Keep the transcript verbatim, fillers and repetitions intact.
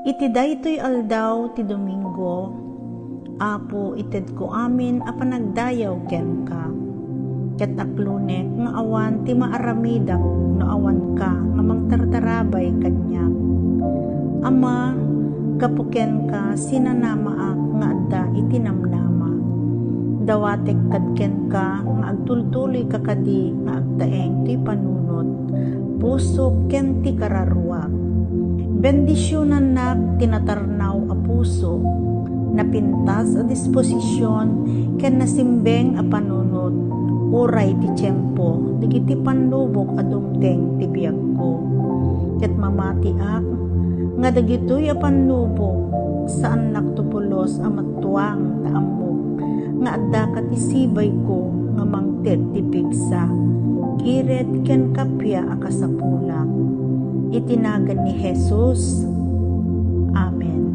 Iti daytoy aldaw ti Domingo, Apo, itedko amin a panagdayaw kenka. Ket aklonek nga awan ti maaramidak no awanka nga mangtartarabay kaniak. Ama, gapu kenka, sinanamaak nga adda iti namnama. Dawatek kad kenka nga agtultuloyka kadi nga agtaeng ti panunot, puso ken ti kararuak. Bendisionannak ti natarnaw a puso, napintas a disposision, ken nasimbeng a panunot, uray ti tiempo dagiti pannubok a dumteng ti biagko. Ket mamatiak nga dagitoy a pannubok, saannak to pulos a mattuang ta ammok nga addaka ti sibayko nga mangted ti pigsa, kired ken kappia a kasapulak. Iti nagan ni Jesus. Amen.